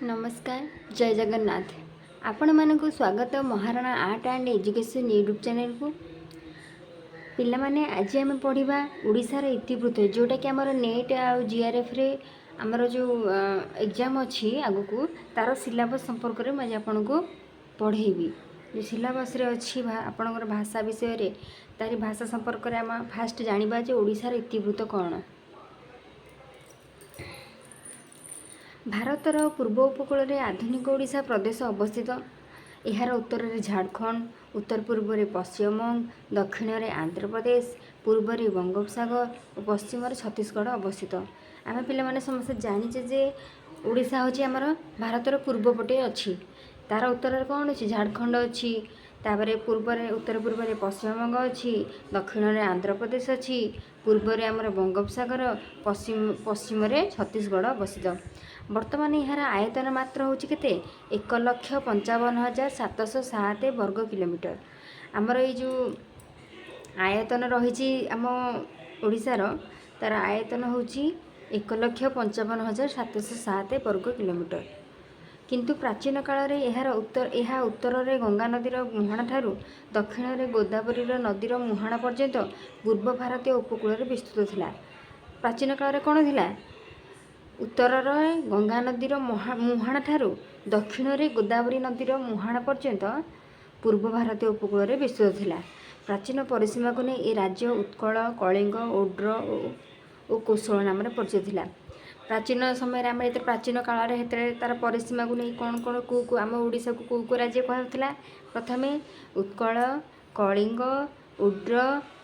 ନମସ୍କାର, ଜୟ ଜଗନ୍ନାଥ। ଆପଣମାନଙ୍କୁ ସ୍ୱାଗତ Maharana art and education YouTube ଚ୍ୟାନେଲକୁ। ପିଲାମାନେ, ଆଜି ଆମେ ପଢ଼ିବା ଓଡ଼ିଶାର ଇତିବୃତ୍ତ, ଯେଉଁଟାକି ଆମର ନେଟ୍ ଆଉ ଜିଆର୍ଏଫ୍ରେ ଆମର ଯେଉଁ ଏକ୍ଜାମ୍ ଅଛି ଆଗକୁ, ତା'ର ସିଲାବସ୍ ସମ୍ପର୍କରେ ମୁଁ ଆଜି ଆପଣଙ୍କୁ ପଢ଼େଇବି। ଯେଉଁ ସିଲାବସ୍ରେ ଅଛି ଆପଣଙ୍କର ଭାଷା ବିଷୟରେ, ତାରି ଭାଷା ସମ୍ପର୍କରେ ଆମେ ଫାଷ୍ଟ ଜାଣିବା ଯେ ଓଡ଼ିଶାର ଇତିବୃତ୍ତ କ'ଣ। ଭାରତର ପୂର୍ବ ଉପକୂଳରେ ଆଧୁନିକ ଓଡ଼ିଶା ପ୍ରଦେଶ ଅବସ୍ଥିତ। ଏହାର ଉତ୍ତରରେ ଝାଡ଼ଖଣ୍ଡ, ଉତ୍ତର ପୂର୍ବରେ ପଶ୍ଚିମବଙ୍ଗ, ଦକ୍ଷିଣରେ ଆନ୍ଧ୍ରପ୍ରଦେଶ, ପୂର୍ବରେ ବଙ୍ଗୋପସାଗର ଓ ପଶ୍ଚିମରେ ଛତିଶଗଡ଼ ଅବସ୍ଥିତ। ଆମେ ପିଲାମାନେ ସମସ୍ତେ ଜାଣିଛେ ଯେ ଓଡ଼ିଶା ହେଉଛି ଆମର ଭାରତର ପୂର୍ବ ପଟେ ଅଛି। ତା'ର ଉତ୍ତରରେ କ'ଣ ଅଛି? ଝାଡ଼ଖଣ୍ଡ ଅଛି। ତାପରେ ପୂର୍ବରେ, ଉତ୍ତର ପୂର୍ବରେ ପଶ୍ଚିମବଙ୍ଗ ଅଛି, ଦକ୍ଷିଣରେ ଆନ୍ଧ୍ରପ୍ରଦେଶ ଅଛି, ପୂର୍ବରେ ଆମର ବଙ୍ଗୋପସାଗର, ପଶ୍ଚିମରେ ଛତିଶଗଡ଼ ଅବସ୍ଥିତ। ବର୍ତ୍ତମାନ ଏହାର ଆୟତନ ମାତ୍ର ହେଉଛି କେତେ? 1,55,707 ବର୍ଗ କିଲୋମିଟର। ଆମର ଏଇ ଯେଉଁ ଆୟତନ ରହିଛି ଆମ ଓଡ଼ିଶାର, ତା'ର ଆୟତନ ହେଉଛି 1,55,707 ବର୍ଗ କିଲୋମିଟର। କିନ୍ତୁ ପ୍ରାଚୀନ କାଳରେ ଏହା ଉତ୍ତରରେ ଗଙ୍ଗା ନଦୀର ମୁହାଣ ଠାରୁ ଦକ୍ଷିଣରେ ଗୋଦାବରୀର ନଦୀର ମୁହାଣ ପର୍ଯ୍ୟନ୍ତ ପୂର୍ବ ଭାରତୀୟ ଉପକୂଳରେ ବିସ୍ତୃତ ଥିଲା। ପ୍ରାଚୀନ କାଳରେ କ'ଣ ଥିଲା? ଉତ୍ତରରେ ଗଙ୍ଗା ନଦୀର ମୁହାଣ ଠାରୁ ଦକ୍ଷିଣରେ ଗୋଦାବରୀ ନଦୀର ମୁହାଣ ପର୍ଯ୍ୟନ୍ତ ପୂର୍ବ ଭାରତୀୟ ଉପକୂଳରେ ବିସ୍ତୃତ ଥିଲା। ପ୍ରାଚୀନ ପରିସୀମାକୁ ନେଇ ଏ ରାଜ୍ୟ ଉତ୍କଳ, କଳିଙ୍ଗ, ଓଡ୍ର ଓ କୋଶଳ ନାମରେ ପରିଚିତ ଥିଲା। ପ୍ରାଚୀନ ସମୟରେ ଆମେ ଯେତେ ପ୍ରାଚୀନ କାଳରେ ହେତେବେଳେ ତା'ର ପରିସୀମାକୁ ନେଇ କ'ଣ କ'ଣ, କେଉଁ କେଉଁ ଆମ ଓଡ଼ିଶାକୁ କେଉଁ କେଉଁ ରାଜ୍ୟ କୁହାଯାଉଥିଲା? ପ୍ରଥମେ ଉତ୍କଳ, କଳିଙ୍ଗ, ଓଡ୍ର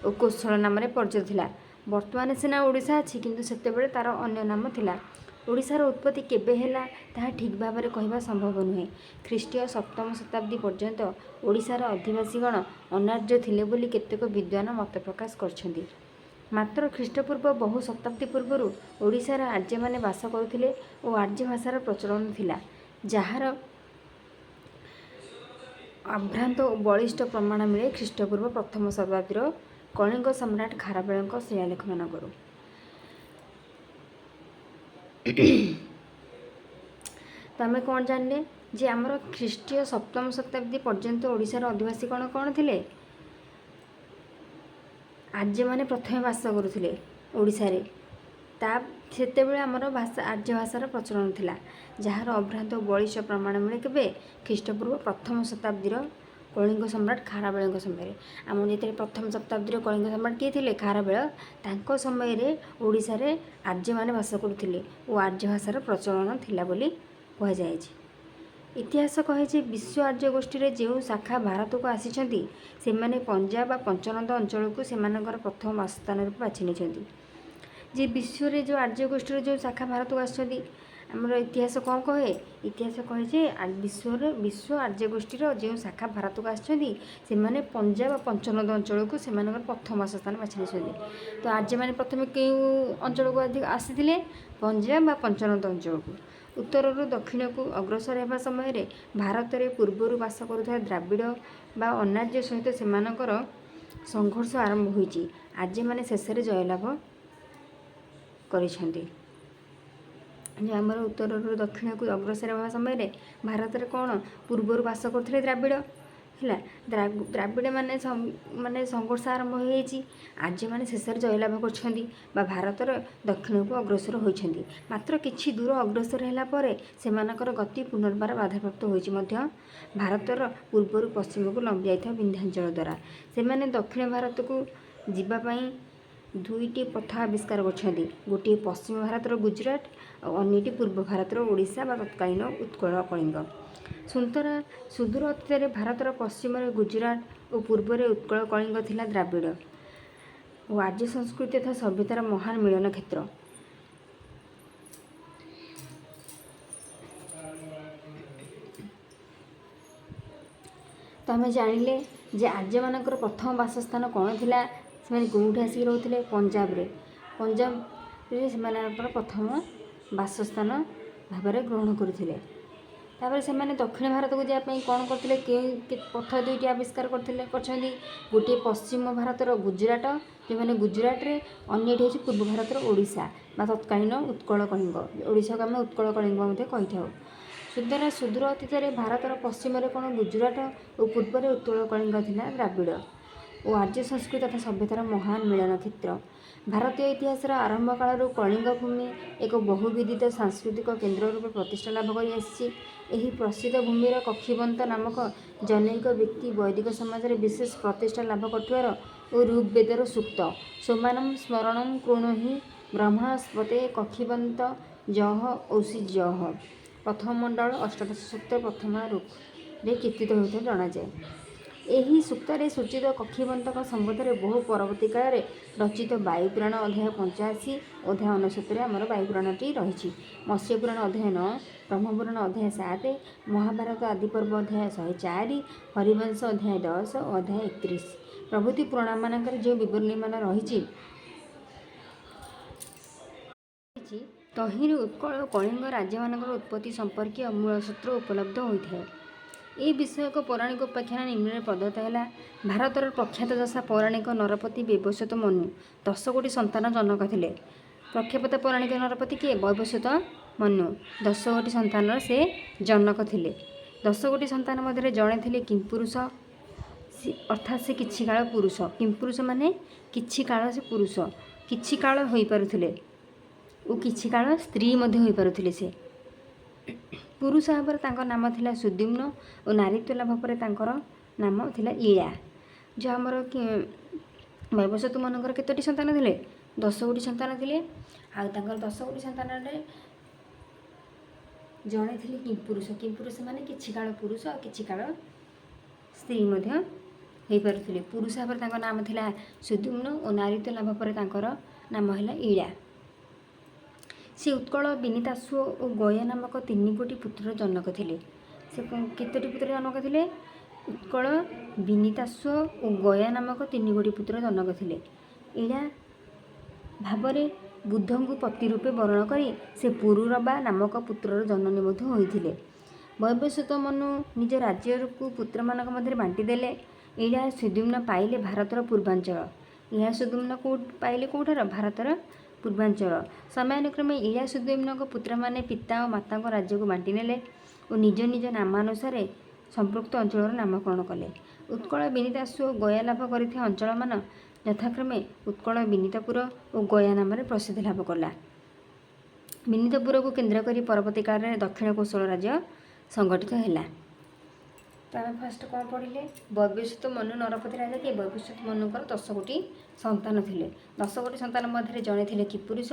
ଓ କୋଶଳ ନାମରେ ପରିଚିତ ଥିଲା। ବର୍ତ୍ତମାନ ସିନା ଓଡ଼ିଶା ଅଛି, କିନ୍ତୁ ସେତେବେଳେ ତା'ର ଅନ୍ୟ ନାମ ଥିଲା। ଓଡ଼ିଶାର ଉତ୍ପତ୍ତି କେବେ ହେଲା ତାହା ଠିକ୍ ଭାବରେ କହିବା ସମ୍ଭବ ନୁହେଁ। ଖ୍ରୀଷ୍ଟୀୟ ସପ୍ତମ ଶତାବ୍ଦୀ ପର୍ଯ୍ୟନ୍ତ ଓଡ଼ିଶାର ଅଧିବାସୀଗଣ ଅନାର୍ଯ୍ୟ ଥିଲେ ବୋଲି କେତେକ ବିଦ୍ୱାନ ମତ ପ୍ରକାଶ କରିଛନ୍ତି। ମାତ୍ର ଖ୍ରୀଷ୍ଟପୂର୍ବ ବହୁ ଶତାବ୍ଦୀ ପୂର୍ବରୁ ଓଡ଼ିଶାର ଆର୍ଯ୍ୟମାନେ ବାସ କରୁଥିଲେ ଓ ଆର୍ଯ୍ୟ ଭାଷାର ପ୍ରଚଳନ ଥିଲା, ଯାହାର ଅଭ୍ରାନ୍ତ ଓ ବଳିଷ୍ଠ ପ୍ରମାଣ ମିଳେ ଖ୍ରୀଷ୍ଟପୂର୍ବ ପ୍ରଥମ ଶତାବ୍ଦୀର କଳିଙ୍ଗ ସମ୍ରାଟ ଖାରବେଳଙ୍କ ଶିଳାଲେଖମାନଙ୍କରୁ। ତ ଆମେ କ'ଣ ଜାଣିଲେ ଯେ ଆମର ଖ୍ରୀଷ୍ଟୀୟ ସପ୍ତମ ଶତାବ୍ଦୀ ପର୍ଯ୍ୟନ୍ତ ଓଡ଼ିଶାର ଅଧିବାସୀ କ'ଣ କ'ଣ ଥିଲେ? ଆର୍ଯ୍ୟମାନେ ପ୍ରଥମେ ବାସ କରୁଥିଲେ ଓଡ଼ିଶାରେ। ତା ସେତେବେଳେ ଆମର ଭାଷା ଆର୍ଯ୍ୟ ଭାଷାର ପ୍ରଚଳନ ଥିଲା, ଯାହାର ଅଭ୍ରାନ୍ତ ବଳିଷ୍ଠ ପ୍ରମାଣ ମିଳେ କେବେ? ଖ୍ରୀଷ୍ଟପୂର୍ବ ପ୍ରଥମ ଶତାବ୍ଦୀର କଳିଙ୍ଗ ସମ୍ରାଟ ଖାରବେଳଙ୍କ ସମୟରେ। ଆମର ଯେତେବେଳେ ପ୍ରଥମ ଶତାବ୍ଦୀର କଳିଙ୍ଗ ସମ୍ରାଟ କିଏ ଥିଲେ? ଖାରବେଳ। ତାଙ୍କ ସମୟରେ ଓଡ଼ିଶାରେ ଆର୍ଯ୍ୟମାନେ ବାସ କରୁଥିଲେ ଓ ଆର୍ଯ୍ୟ ଭାଷାର ପ୍ରଚଳନ ଥିଲା ବୋଲି କୁହାଯାଇଛି। ଇତିହାସ କହେ ଯେ ବିଶ୍ୱ ଆର୍ଯ୍ୟ ଗୋଷ୍ଠୀରେ ଯେଉଁ ଶାଖା ଭାରତକୁ ଆସିଛନ୍ତି, ସେମାନେ ପଞ୍ଜାବ ବା ପଞ୍ଚନଦ ଅଞ୍ଚଳକୁ ସେମାନଙ୍କର ପ୍ରଥମ ବାସସ୍ଥାନ ରୂପେ ବାଛି ନେଇଛନ୍ତି। ଯେ ବିଶ୍ୱରେ ଯେଉଁ ଆର୍ଯ୍ୟ ଗୋଷ୍ଠୀର ଯେଉଁ ଶାଖା ଭାରତକୁ ଆସିଛନ୍ତି, ଆମର ଇତିହାସ କ'ଣ କହେ? ଇତିହାସ କହେ ଯେ ବିଶ୍ୱ ଆର୍ଯ୍ୟ ଗୋଷ୍ଠୀର ଯେଉଁ ଶାଖା ଭାରତକୁ ଆସିଛନ୍ତି, ସେମାନେ ପଞ୍ଜାବ ପଞ୍ଚନଦ ଅଞ୍ଚଳକୁ ସେମାନଙ୍କର ପ୍ରଥମ ବାସସ୍ଥାନ ବାଛି ନେଇଛନ୍ତି। ତ ଆର୍ଯ୍ୟମାନେ ପ୍ରଥମେ କେଉଁ ଅଞ୍ଚଳକୁ ଆସିଥିଲେ? ପଞ୍ଜାବ ବା ପଞ୍ଚନଦ ଅଞ୍ଚଳକୁ। ଉତ୍ତରରୁ ଦକ୍ଷିଣକୁ ଅଗ୍ରସର ହେବା ସମୟରେ ଭାରତରେ ପୂର୍ବରୁ ବାସ କରୁଥିବା ଦ୍ରାବିଡ଼ ବା ଅନାର୍ଯ୍ୟ ସହିତ ସେମାନଙ୍କର ସଂଘର୍ଷ ଆରମ୍ଭ ହୋଇଛି। ଆର୍ଯ୍ୟମାନେ ଶେଷରେ ଜୟଲାଭ କରିଛନ୍ତି। ଯେ ଆମର ଉତ୍ତରରୁ ଦକ୍ଷିଣକୁ ଅଗ୍ରସର ହେବା ସମୟରେ ଭାରତରେ କ'ଣ ପୂର୍ବରୁ ବାସ କରୁଥିଲେ ଦ୍ରାବିଡ଼ ହେଲା, ଦ୍ରାବିଡ଼ ମାନେ ମାନେ ସଂଘର୍ଷ ଆରମ୍ଭ ହୋଇଯାଇଛି। ଆର୍ଯ୍ୟମାନେ ଶେଷରେ ଜୟଲାଭ କରିଛନ୍ତି ବା ଭାରତର ଦକ୍ଷିଣକୁ ଅଗ୍ରସର ହୋଇଛନ୍ତି। ମାତ୍ର କିଛି ଦୂର ଅଗ୍ରସର ହେଲା ପରେ ସେମାନଙ୍କର ଗତି ପୁନର୍ବାର ବାଧାପ୍ରାପ୍ତ ହୋଇଛି ମଧ୍ୟ ଭାରତର ପୂର୍ବରୁ ପଶ୍ଚିମକୁ ଲମ୍ବି ଯାଇଥିବା ବିନ୍ଧ୍ୟାଞ୍ଚଳ ଦ୍ୱାରା। ସେମାନେ ଦକ୍ଷିଣ ଭାରତକୁ ଯିବା ପାଇଁ ଦୁଇଟି ପଥ ଆବିଷ୍କାର କରିଛନ୍ତି। ଗୋଟିଏ ପଶ୍ଚିମ ଭାରତର ଗୁଜୁରାଟ ଆଉ ଅନ୍ୟଟି ପୂର୍ବ ଭାରତର ଓଡ଼ିଶା ବା ତତ୍କାଳୀନ ଉତ୍କଳ କଳିଙ୍ଗ। ସୁଦୂର ଅତୀତରେ ଭାରତର ପଶ୍ଚିମରେ ଗୁଜୁରାଟ ଓ ପୂର୍ବରେ ଉତ୍କଳ କଳିଙ୍ଗ ଥିଲା ଦ୍ରାବିଡ଼ ଓ ଆର୍ଯ୍ୟ ସଂସ୍କୃତି ତଥା ସଭ୍ୟତାର ମହାନ ମିଳନ କ୍ଷେତ୍ର। ତ ଆମେ ଜାଣିଲେ ଯେ ଆର୍ଯ୍ୟମାନଙ୍କର ପ୍ରଥମ ବାସସ୍ଥାନ କ'ଣ ଥିଲା, ସେମାନେ କେଉଁଠି ଆସିକି ରହୁଥିଲେ? ପଞ୍ଜାବରେ। ପଞ୍ଜାବରେ ସେମାନଙ୍କର ପ୍ରଥମ ବାସସ୍ଥାନ ଭାବରେ ଗ୍ରହଣ କରୁଥିଲେ। ତାପରେ ସେମାନେ ଦକ୍ଷିଣ ଭାରତକୁ ଯିବା ପାଇଁ କ'ଣ କରିଥିଲେ? କେଉଁ ପଥ ଦୁଇଟି ଆବିଷ୍କାର କରିଛନ୍ତି? ଗୋଟିଏ ପଶ୍ଚିମ ଭାରତର ଗୁଜୁରାଟ, ଯେଉଁମାନେ ଗୁଜୁରାଟରେ, ଅନ୍ୟଟି ହେଉଛି ପୂର୍ବ ଭାରତର ଓଡ଼ିଶା ବା ତତ୍କାଳୀନ ଉତ୍କଳ କଳିଙ୍ଗ। ଓଡ଼ିଶାକୁ ଆମେ ଉତ୍କଳ କଳିଙ୍ଗ ମଧ୍ୟ କହିଥାଉ। ସୁତରାଂ ସୁଦୂର ଅତୀତରେ ଭାରତର ପଶ୍ଚିମରେ କ'ଣ ଗୁଜୁରାଟ ଓ ପୂର୍ବରେ ଉତ୍କଳ କଳିଙ୍ଗ ଥିଲା ଦ୍ରାବିଡ଼ ଓ ଆର୍ଯ୍ୟ ସଂସ୍କୃତି ତଥା ସଭ୍ୟତାର ମହାନ ମିଳନ କ୍ଷେତ୍ର। ଭାରତୀୟ ଇତିହାସର ଆରମ୍ଭ କାଳରୁ କଳିଙ୍ଗ ଭୂମି ଏକ ବହୁବିଦିତ ସାଂସ୍କୃତିକ କେନ୍ଦ୍ର ରୂପେ ପ୍ରତିଷ୍ଠା ଲାଭ କରିଆସିଛି। ଏହି ପ୍ରସିଦ୍ଧ ଭୂମିର କକ୍ଷିବନ୍ତ ନାମକ ଜନୈକ ବ୍ୟକ୍ତି ବୈଦିକ ସମାଜରେ ବିଶେଷ ପ୍ରତିଷ୍ଠା ଲାଭ କରିଥିବାର ଓ ଋଗ୍ବେଦର ସୂକ୍ତ ସୋମାନଂ ସ୍ମରଣଂ କୃଣୁହି ବ୍ରହ୍ମଣସ୍ପତେ କକ୍ଷିବନ୍ତ ଯଃ ଔଷିଜ୍ୟଃ ପ୍ରଥମ ମଣ୍ଡଳ ଅଷ୍ଟାଦଶ ସୂକ୍ତ ପ୍ରଥମା ଋକ୍‌ରେ କୀର୍ତ୍ତିତ ହେଉଥିବା ଜଣାଯାଏ। ଏହି ସୂକ୍ତରେ ସୂଚିତ କକ୍ଷିବନ୍ତଙ୍କ ସମ୍ବନ୍ଧରେ ବହୁ ପରବର୍ତ୍ତୀ କାଳରେ ରଚିତ ବାୟୁପୁରାଣ ଅଧ୍ୟାୟ 85, ଅଧ୍ୟାୟ 99ରେ ଆମର ବାୟୁପୁରାଣଟି ରହିଛି। ମତ୍ସ୍ୟପୁରାଣ ଅଧ୍ୟାୟ 9, ବ୍ରହ୍ମପୁରାଣ ଅଧ୍ୟାୟ 7, ମହାଭାରତ ଆଦିପର୍ବ ଅଧ୍ୟାୟ 104, ହରିବଂଶ ଅଧ୍ୟାୟ 10 ଓ ଅଧ୍ୟାୟ 31 ପ୍ରଭୃତି ପୁରାଣମାନଙ୍କରେ ଯେଉଁ ବିବରଣୀମାନ ରହିଛି, ତହିଁରୁ ଉତ୍କଳ ଓ କଳିଙ୍ଗ ରାଜ୍ୟମାନଙ୍କର ଉତ୍ପତ୍ତି ସମ୍ପର୍କୀୟ ମୂଳ ସୂତ୍ର ଉପଲବ୍ଧ ହୋଇଥାଏ। ଏ ବିଷୟକ ପୌରାଣିକ ଉପାଖ୍ୟାନ ନିମ୍ନରେ ପ୍ରଦତ୍ତ ହେଲା। ଭାରତର ପ୍ରଖ୍ୟାତଯଶା ପୌରାଣିକ ନରପତି ବୈବସ୍ୱତ ମନୁ 10 ଗୋଟି ସନ୍ତାନ ଜନକ ଥିଲେ। ପ୍ରଖ୍ୟାତ ପୌରାଣିକ ନରପତି କିଏ? ବୈବସ୍ୱତ ମନୁ। 10 ଗୋଟି ସନ୍ତାନର ସେ ଜନକ ଥିଲେ। 10 ଗୋଟି ସନ୍ତାନ ମଧ୍ୟରେ ଜଣେ ଥିଲେ କିମ୍ପୁରୁଷ, ଅର୍ଥାତ୍ ସେ କିଛି କାଳ ପୁରୁଷ। କିମ୍ପୁରୁଷ ମାନେ କିଛି କାଳ ସେ ପୁରୁଷ, କିଛି କାଳ ହୋଇପାରୁଥିଲେ ଓ କିଛି କାଳ ସ୍ତ୍ରୀ ମଧ୍ୟ ହୋଇପାରୁଥିଲେ। ସେ ପୁରୁଷ ଭାବରେ ତାଙ୍କ ନାମ ଥିଲା ସୁଦ୍ୟୁମ୍ନ ଓ ନାରୀତ୍ୱ ଲାଭ ପରେ ତାଙ୍କର ନାମ ଥିଲା ଇଳା। ଯେଉଁ ଆମର ବୈବସ୍ୱତ ମନୁଙ୍କର କେତୋଟି ସନ୍ତାନ ଥିଲେ? 10 ଗୋଟି ସନ୍ତାନ ଥିଲେ। ଆଉ ତାଙ୍କର 10 ଗୋଟି ସନ୍ତାନରେ ଜଣେ ଥିଲେ କିମ୍ପୁରୁଷ। କିମ୍ପୁରୁଷ ମାନେ କିଛି କାଳ ପୁରୁଷ ଆଉ କିଛି କାଳ ସ୍ତ୍ରୀ ମଧ୍ୟ ହୋଇପାରୁଥିଲେ। ପୁରୁଷ ଭାବରେ ତାଙ୍କ ନାମ ଥିଲା ସୁଦ୍ୟୁମ୍ନ ଓ ନାରୀତ୍ୱ ଲାଭ ପରେ ତାଙ୍କର ନାମ ହେଲା ଇଳା। ସେ ଉତ୍କଳ, ବିନୀତାଶ୍ୱ ଓ ଗୟା ନାମକ 3 ଗୋଟି ପୁତ୍ରର ଜନକ ଥିଲେ। ସେ କେତୋଟି ପୁତ୍ର ଜନକ ଥିଲେ? ଉତ୍କଳ, ବିନୀତାଶ୍ୱ ଓ ଗୟା ନାମକ 3 ଗୋଟି ପୁତ୍ର ଜନକ ଥିଲେ। ଇଳା ଭାବରେ ବୁଧଙ୍କୁ ପତି ରୂପେ ବରଣ କରି ସେ ପୁରୁରବା ନାମକ ପୁତ୍ରର ଜନନୀ ମଧ୍ୟ ହୋଇଥିଲେ। ବୈବସ୍ୱତ ମନୁ ନିଜ ରାଜ୍ୟକୁ ପୁତ୍ରମାନଙ୍କ ମଧ୍ୟରେ ବାଣ୍ଟି ଦେଲେ। ଇଳା ସୁଦ୍ୟୁମ୍ନ ପାଇଲେ ଭାରତର ପୂର୍ବାଞ୍ଚଳ। ଇଳା ସୁଦ୍ୟୁମ୍ନ କେଉଁ ପାଇଲେ? କେଉଁଠାର? ଭାରତର ପୂର୍ବାଞ୍ଚଳ। ସମୟାନୁକ୍ରମେ ଇଳା ସୁଦ୍ୟୁମ୍ନଙ୍କ ପୁତ୍ରମାନେ ପିତା ଓ ମାତାଙ୍କ ରାଜ୍ୟକୁ ବାଣ୍ଟି ନେଲେ ଓ ନିଜ ନିଜ ନାମାନୁସାରେ ସମ୍ପୃକ୍ତ ଅଞ୍ଚଳର ନାମକରଣ କଲେ। ଉତ୍କଳ, ବିନୀତାଶ୍ୱ ଓ ଗୟା ଲାଭ କରିଥିବା ଅଞ୍ଚଳମାନ ଯଥାକ୍ରମେ ଉତ୍କଳ ବିନୀତପୁର ଓ ଗୟା ନାମରେ ପ୍ରସିଦ୍ଧି ଲାଭ କଲା। ବିନୀତପୁରକୁ କେନ୍ଦ୍ର କରି ପରବର୍ତ୍ତୀ କାଳରେ ଦକ୍ଷିଣ କୋଶଳ ରାଜ୍ୟ ସଂଗଠିତ ହେଲା। ତ ଆମେ ଫାଷ୍ଟ କ'ଣ ପଢ଼ିଲେ? ବୈବସ୍ୱତ ମନୁ ନରପତି ରାଜା କିଏ? ବୈବସ୍ୱତ ମନୁଙ୍କର 10 ଗୋଟି ସନ୍ତାନ ଥିଲେ। 10 ଗୋଟି ସନ୍ତାନ ମଧ୍ୟରେ ଜଣେ ଥିଲେ କିପୁରୁଷ।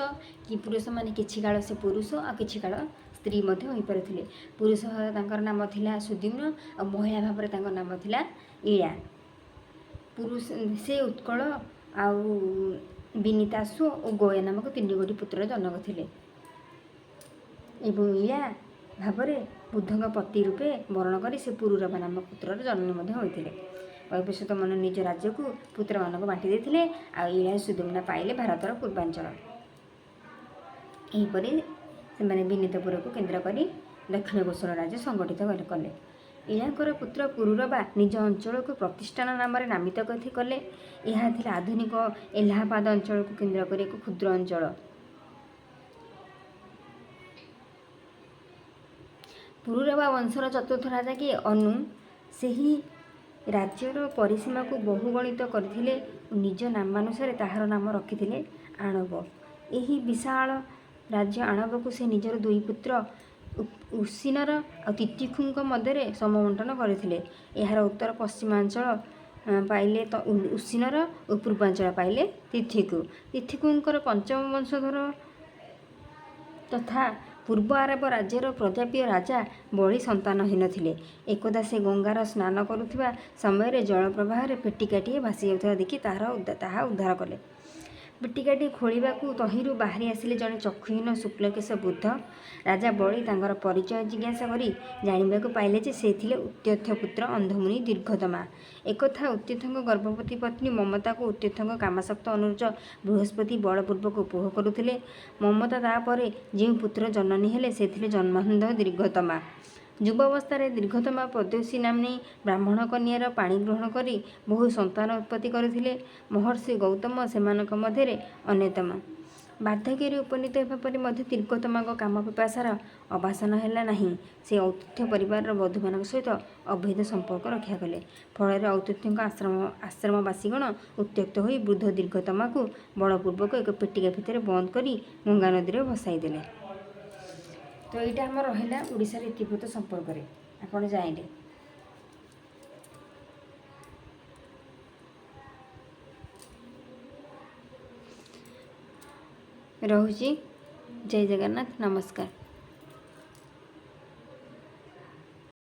କିପୁରୁଷ ମାନେ କିଛି କାଳ ସେ ପୁରୁଷ ଆଉ କିଛି କାଳ ସ୍ତ୍ରୀ ମଧ୍ୟ ହୋଇପାରୁଥିଲେ। ପୁରୁଷ ଭାବରେ ତାଙ୍କର ନାମ ଥିଲା ସୁଦ୍ୟୁମ୍ନ ଆଉ ମହିଳା ଭାବରେ ତାଙ୍କ ନାମ ଥିଲା ଇଳା। ପୁରୁଷ ସେ ଉତ୍କଳ ଆଉ ବିନୀତାଶ୍ୱ ଓ ଗୟା ନାମକ 3 ଗୋଟି ପୁତ୍ରର ଜନକ ଥିଲେ ଏବଂ ଇଳା ଭାବରେ ବୁଧଙ୍କ ପତି ରୂପେ ବରଣ କରି ସେ ପୁରୁରବା ନାମକ ପୁତ୍ରର ଜନନୀ ମଧ୍ୟ ହୋଇଥିଲେ। ବୈବସ୍ୱତ ମନୁ ନିଜ ରାଜ୍ୟକୁ ପୁତ୍ରମାନଙ୍କୁ ବାଣ୍ଟି ଦେଇଥିଲେ ଆଉ ଇଳା ସୁଦ୍ୟୁମ୍ନ ପାଇଲେ ଭାରତର ପୂର୍ବାଞ୍ଚଳ। ଏହିପରି ସେମାନେ ବିନୀତପୁରକୁ କେନ୍ଦ୍ର କରି ଦକ୍ଷିଣ କୋଶଳ ରାଜ୍ୟ ସଂଗଠିତ କଲେ। ଇଳାଙ୍କର ପୁତ୍ର ପୁରୁରବା ନିଜ ଅଞ୍ଚଳକୁ ପ୍ରତିଷ୍ଠାନ ନାମରେ ନାମିତ କଲେ। ଏହା ଥିଲା ଆଧୁନିକ ଏଲାହାବାଦ ଅଞ୍ଚଳକୁ କେନ୍ଦ୍ର କରି ଏକ କ୍ଷୁଦ୍ର ଅଞ୍ଚଳ। ପୁରୁରବା ବଂଶର ଚତୁର୍ଥ ରାଜା କିଏ? ଅନୁ। ସେହି ରାଜ୍ୟର ପରିସୀମାକୁ ବହୁଗଣିତ କରିଥିଲେ ଓ ନିଜ ନାମାନୁସାରେ ତାହାର ନାମ ରଖିଥିଲେ ଆଣବ। ଏହି ବିଶାଳ ରାଜ୍ୟ ଆଣବକୁ ସେ ନିଜର ଦୁଇ ପୁତ୍ର ଉଶୀନର ଆଉ ତିତିକ୍ଷୁଙ୍କ ମଧ୍ୟରେ ସମବଣ୍ଟନ କରିଥିଲେ। ଏହାର ଉତ୍ତର ପଶ୍ଚିମାଞ୍ଚଳ ପାଇଲେ ଉଶୀନର ଓ ପୂର୍ବାଞ୍ଚଳ ପାଇଲେ ତିଥିକୁ। ତିଥିକୁଙ୍କର ପଞ୍ଚମ ବଂଶଧର ତଥା ପୂର୍ବ ଆରବ ରାଜ୍ୟର ପ୍ରଜାପ୍ରିୟ ରାଜା ବଳି ସନ୍ତାନହୀନ ଥିଲେ। ଏକଦା ସେ ଗଙ୍ଗାର ସ୍ନାନ କରୁଥିବା ସମୟରେ ଜଳ ପ୍ରବାହରେ ପେଟିକାଟିଏ ଭାସି ଯାଉଥିବା ଦେଖି ତାହା ଉଦ୍ଧାର କଲେ। ପେଟିକାଟି ଖୋଳିବାକୁ ତହିଁରୁ ବାହାରି ଆସିଲେ ଜଣେ ଚକ୍ଷୁହୀନ ଶୁକ୍ଲକେଶ ବୃଦ୍ଧ। ରାଜା ବଳି ତାଙ୍କର ପରିଚୟ ଜିଜ୍ଞାସା କରି ଜାଣିବାକୁ ପାଇଲେ ଯେ ସେ ଥିଲେ ଉତ୍ୟଥ ପୁତ୍ର ଅନ୍ଧମୁନି ଦୀର୍ଘତମା। ଏକଥା ଉତ୍ୟଥଙ୍କ ଗର୍ଭବତୀ ପତ୍ନୀ ମମତାକୁ ଉତ୍ୟଥଙ୍କ କାମାସକ୍ତ ଅନୁଜ ବୃହସ୍ପତି ବଳପୂର୍ବକ ଉପଭୋଗ କରୁଥିଲେ। ମମତା ତା'ପରେ ଯେଉଁ ପୁତ୍ର ଜନନୀ ହେଲେ, ସେ ଥିଲେ ଜନ୍ମାନ୍ଧ ଦୀର୍ଘତମା। ଯୁବାବସ୍ଥାରେ ଦୀର୍ଘତମା ପ୍ରଦ୍ୟୋଷୀ ନାମ୍ନୀ ବ୍ରାହ୍ମଣ କନ୍ୟାର ପାଣିଗ୍ରହଣ କରି ବହୁ ସନ୍ତାନ ଉତ୍ପତ୍ତି କରିଥିଲେ। ମହର୍ଷି ଗୌତମ ସେମାନଙ୍କ ମଧ୍ୟରେ ଅନ୍ୟତମ। ବାର୍ଦ୍ଧକ୍ୟରେ ଉପନୀତ ହେବା ପରେ ମଧ୍ୟ ଦୀର୍ଘତମାଙ୍କ କାମ ପିପାସାର ଅବସାନ ହେଲା ନାହିଁ। ସେ ଔତୁଥ୍ୟ ପରିବାରର ବଧୂମାନଙ୍କ ସହିତ ଅବୈଧ ସମ୍ପର୍କ ରକ୍ଷା କଲେ। ଫଳରେ ଔତୁଥ୍ୟଙ୍କ ଆଶ୍ରମବାସୀଗଣ ଉତ୍ତ୍ୟକ୍ତ ହୋଇ ବୃଦ୍ଧ ଦୀର୍ଘତମାକୁ ବଳପୂର୍ବକ ଏକ ପେଟିକା ଭିତରେ ବନ୍ଦ କରି ଗଙ୍ଗାନଦୀରେ ଭସାଇ ଦେଲେ। ତ ଏଇଟା ଆମର ରହିଲା ଓଡ଼ିଶାର ଇତିବୃତ୍ତ ସମ୍ପର୍କରେ ଆପଣ ଜାଣିଲେ। ରହୁଛି, ଜୟ ଜଗନ୍ନାଥ, ନମସ୍କାର।